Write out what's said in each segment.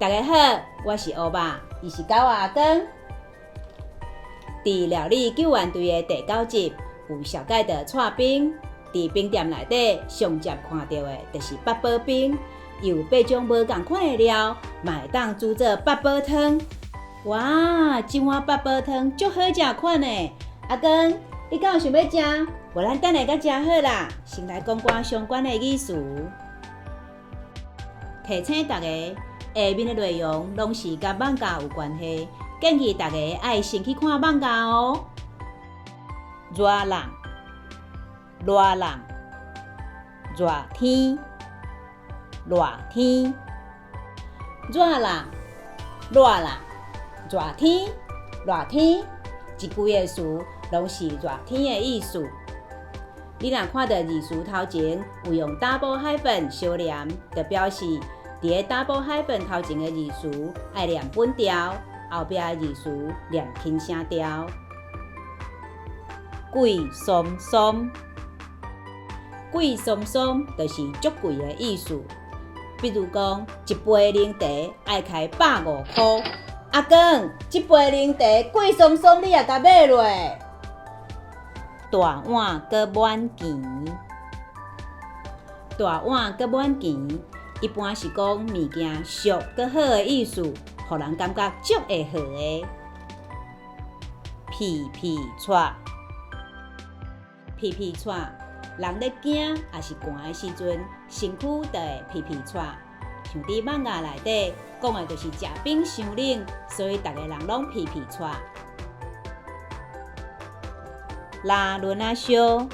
大家好，我是烏肉，伊是狗阿光。佇料理救援隊的第九集有紹介著蔡冰，佇冰店內底上捷看著的就是八寶冰，有八種無仝款的料，嘛會當煮做八寶湯。哇，這碗八寶湯足好食款的。阿光，你敢有想欲食？無咱等下才食好啦，先來講寡相關的語詞。提醒大家，下面的內容攏是佮艋舺有關係，建議大家愛先去看艋舺哦。熱人，熱人，熱天，熱天，熱人，熱人，熱天，熱天，這幾个詞攏是熱天的意思。你若看著字詞頭前有用 double hyphen 相連，就表示佇咧 double hyphen 頭前的字詞愛念本調，後壁的字詞念輕聲調。貴鬆鬆，貴鬆鬆就是足貴的意思。比如講，一杯奶茶愛開150箍。阿光，這杯奶茶貴鬆鬆，你也共買落？大碗閣滿羹，大碗閣滿羹，一般是講物件俗閣好的意思，予人感覺足會號的。皮皮掣，皮皮掣，人咧驚抑是寒的時陣，身軀就會皮皮掣。像佇艋舺內底講的就是食冰傷冷，所以逐个人攏皮皮掣。拉圇仔燒，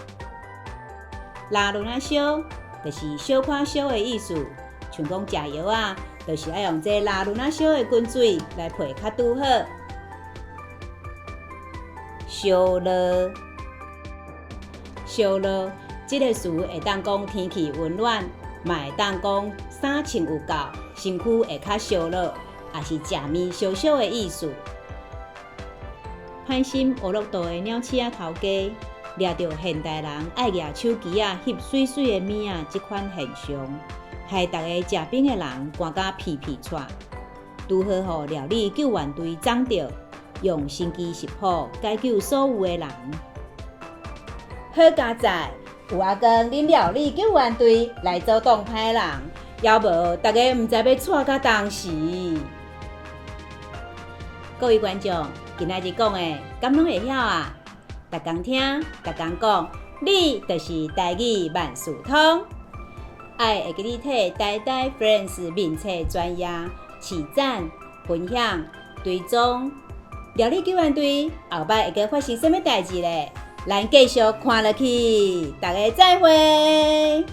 拉圇仔燒，就是小可燒的意思。像講食藥仔，就是愛用這拉圇仔燒的滾水來配較拄好。燒熱，燒熱，這个詞會當講天氣溫暖，嘛會當講衫穿有夠，身軀會較燒熱，也是食麵燒燒的意思。歹心烏樂道的鳥鼠仔頭家，掠著現代人愛舉手機仔翕媠媠的物仔這款現象，害逐个食冰的人寒甲皮皮掣。拄好予料理救援隊摠著，用神奇食譜解救所有的人。好佳哉，有阿光恁料理救援隊來阻擋歹人，猶無逐个毋知欲掣到當時。各位觀眾，今仔日講的，敢攏會曉啊？逐工聽，逐工講，你就是台語萬事通。愛會記得替台台 Friends 面冊專頁揤讚、分享、追蹤。料理救援隊後擺會閣發生啥物代誌咧？咱繼續看落去，大家再會。